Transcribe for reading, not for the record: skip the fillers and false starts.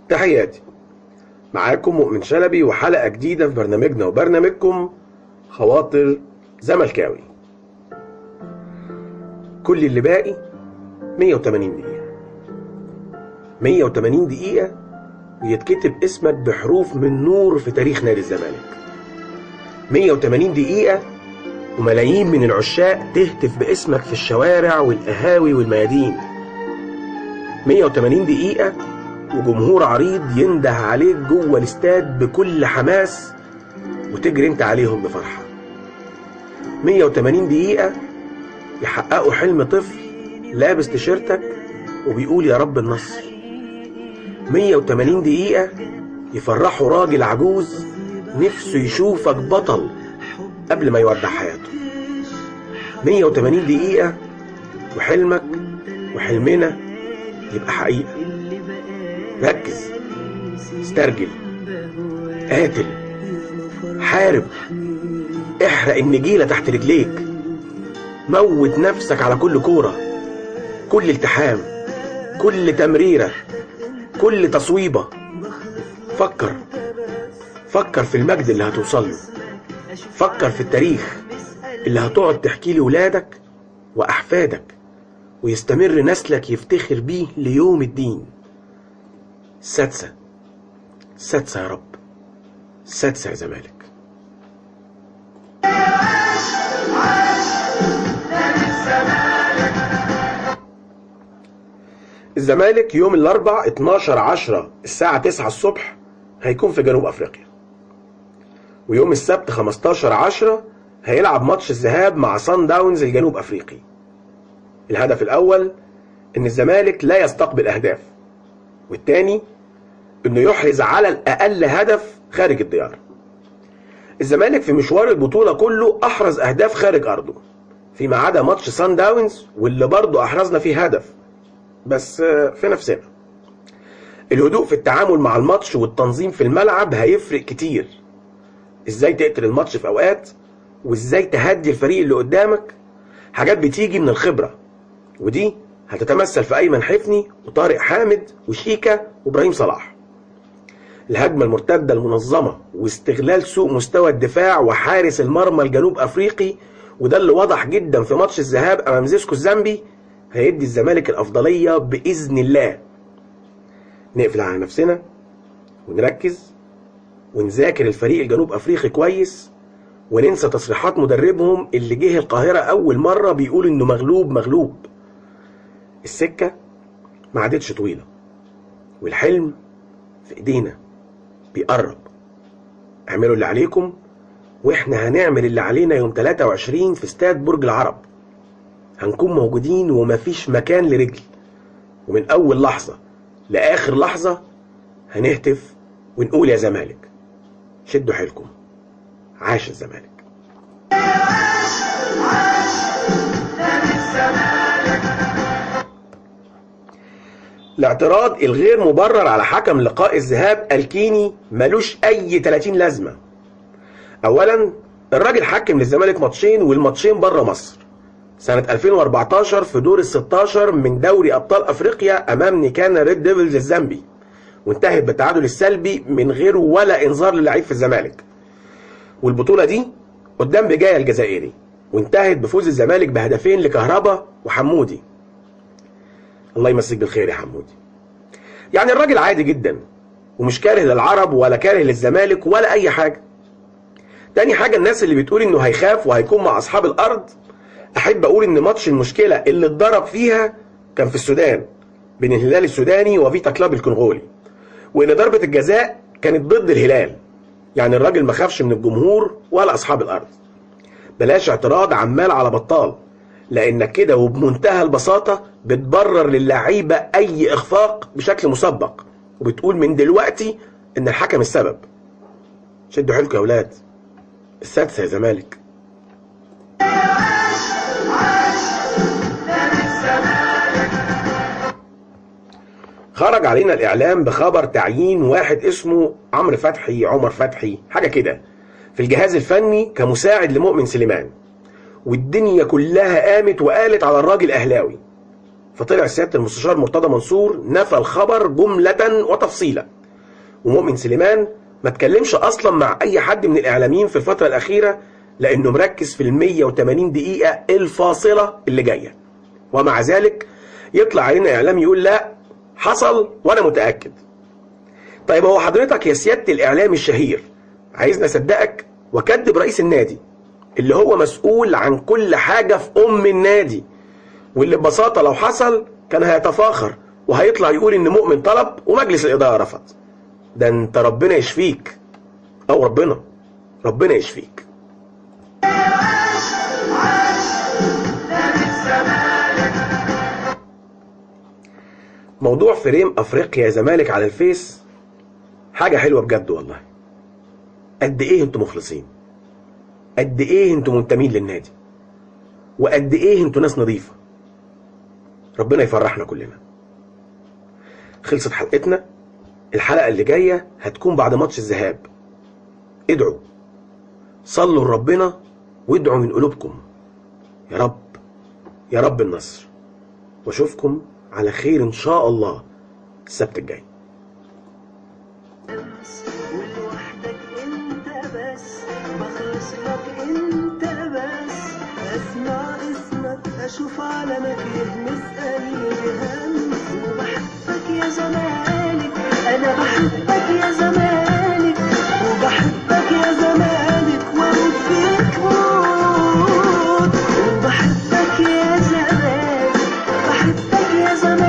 تحياتي، معاكم مؤمن شلبي وحلقة جديدة في برنامجنا وبرنامجكم خواطر زملكاوي. كل اللي باقي 180 دقيقة، 180 دقيقة ويتكتب اسمك بحروف من نور في تاريخ نادي الزمالك. 180 دقيقة وملايين من العشاق تهتف باسمك في الشوارع والقهاوي والميادين. 180 دقيقة وجمهور عريض ينده عليك جوه الاستاد بكل حماس وتجري انت عليهم بفرحة. 180 دقيقة يحققوا حلم طفل لابس تيشيرتك وبيقول يا رب النصر. 180 دقيقة يفرحوا راجل عجوز نفسه يشوفك بطل قبل ما يودع حياته. 180 دقيقة وحلمك وحلمنا يبقى حقيقة. ركز، استرجل، قاتل، حارب، احرق النجيلة تحت رجليك، موت نفسك على كل كورة، كل التحام، كل تمريرة، كل تصويبة. فكر، فكر في المجد اللي هتوصل له، فكر في التاريخ اللي هتقعد تحكيه لولادك وأحفادك ويستمر نسلك يفتخر بيه ليوم الدين. سادسة، سادسة يا رب، سادسة يا زمالك. الزمالك يوم الأربع 12/10 الساعة 9 الصبح هيكون في جنوب أفريقيا، ويوم السبت 15/10 هيلعب ماتش الذهاب مع صن داونز الجنوب أفريقي. الهدف الأول إن الزمالك لا يستقبل أهداف، والتاني إنه يحرز على الأقل هدف خارج الديار. الزمالك في مشوار البطولة كله أحرز أهداف خارج أرضه، فيما عدا ماتش صن داونز واللي برضه أحرزنا فيه هدف بس في نفسنا. الهدوء في التعامل مع الماتش والتنظيم في الملعب هيفرق كتير. ازاي تقتل الماتش في اوقات، وازاي تهدي الفريق اللي قدامك، حاجات بتيجي من الخبرة، ودي هتتمثل في ايمن حفني وطارق حامد وشيكا وابراهيم صلاح. الهجمة المرتدة المنظمة واستغلال سوء مستوى الدفاع وحارس المرمى الجنوب افريقي، وده اللي وضح جدا في ماتش الذهاب امام زيسكو الزامبي، هيدي الزمالك الأفضلية بإذن الله. نقفل على نفسنا ونركز ونذاكر الفريق الجنوب أفريقي كويس، وننسى تصريحات مدربهم اللي جه القاهرة أول مرة بيقول إنه مغلوب مغلوب. السكة ما عادتش طويلة والحلم في إيدينا بيقرب. اعملوا اللي عليكم وإحنا هنعمل اللي علينا. يوم 23 في استاد برج العرب هنكون موجودين ومفيش مكان لرجل، ومن أول لحظة لآخر لحظة هنهتف ونقول يا زمالك. شدوا حيلكم، عاش الزمالك. الاعتراض الغير مبرر على حكم لقاء الذهاب الكيني ملوش أي 30 لازمة. أولا، الراجل حكم للزمالك ماتشين، والماتشين بره مصر. سنة 2014 في دور ال16 من دوري أبطال أفريقيا أمام نيكانا ريد ديفلز الزامبي، وانتهت بالتعادل السلبي من غير ولا إنذار للعيب في الزمالك. والبطولة دي قدام بجاية الجزائري، وانتهت بفوز الزمالك بهدفين لكهربا وحمودي. الله يمسك بالخير يا حمودي. يعني الراجل عادي جدا ومش كاره للعرب ولا كاره للزمالك ولا أي حاجة. تاني حاجة، الناس اللي بتقول إنه هيخاف وهيكون مع أصحاب الأرض، أحب أقول إن ماتش المشكلة اللي اتضرب فيها كان في السودان بين الهلال السوداني وفيتا كلاب الكونغولي، وإن ضربة الجزاء كانت ضد الهلال. يعني الراجل ما خافش من الجمهور ولا أصحاب الأرض. بلاش اعتراض عمال على بطال، لأنك كده وبمنتهى البساطة بتبرر للعيبة أي إخفاق بشكل مسبق، وبتقول من دلوقتي ان الحكم السبب. شدوا حيلكم يا اولاد، السادسة يا زمالك. خرج علينا الاعلام بخبر تعيين واحد اسمه عمرو فتحي، عمر فتحي، حاجة كده، في الجهاز الفني كمساعد لمؤمن سليمان، والدنيا كلها قامت وقالت على الراجل اهلاوي. فطلع سيادة المستشار مرتضى منصور نفى الخبر جملة وتفصيلا، ومؤمن سليمان ما تكلمش اصلا مع اي حد من الاعلاميين في الفترة الاخيرة، لانه مركز في ال 180 دقيقة الفاصلة اللي جاية. ومع ذلك يطلع علينا اعلام يقول لا حصل وانا متاكد. طيب هو حضرتك يا سيادة الاعلام الشهير عايزني اصدقك واكدب رئيس النادي اللي هو مسؤول عن كل حاجة في ام النادي، واللي ببساطة لو حصل كان هيتفاخر وهيطلع يقول ان مؤمن طلب ومجلس الادارة رفض؟ ده انت ربنا يشفيك، او ربنا يشفيك. موضوع frame افريقيا يا زمالك على الفيس حاجة حلوة بجد والله. قد ايه انتوا مخلصين، قد ايه انتوا منتمين للنادي، وقد ايه انتوا ناس نظيفة. ربنا يفرحنا كلنا. خلصت حلقتنا. الحلقة اللي جاية هتكون بعد ماتش الذهاب. ادعوا، صلوا لربنا وادعوا من قلوبكم، يا رب يا رب النصر. واشوفكم على خير ان شاء الله السبت الجاي. ولوحدك انت بس بخلص لك، انت بس اسمع اسمك اشوف علمك يهمس قلبي همس. وبحبك يا زمالك، انا بحبك يا زمالك، وبحبك يا زمالك واموت فيك موت. وبحبك يا زمالك، بحبك يا زمالك.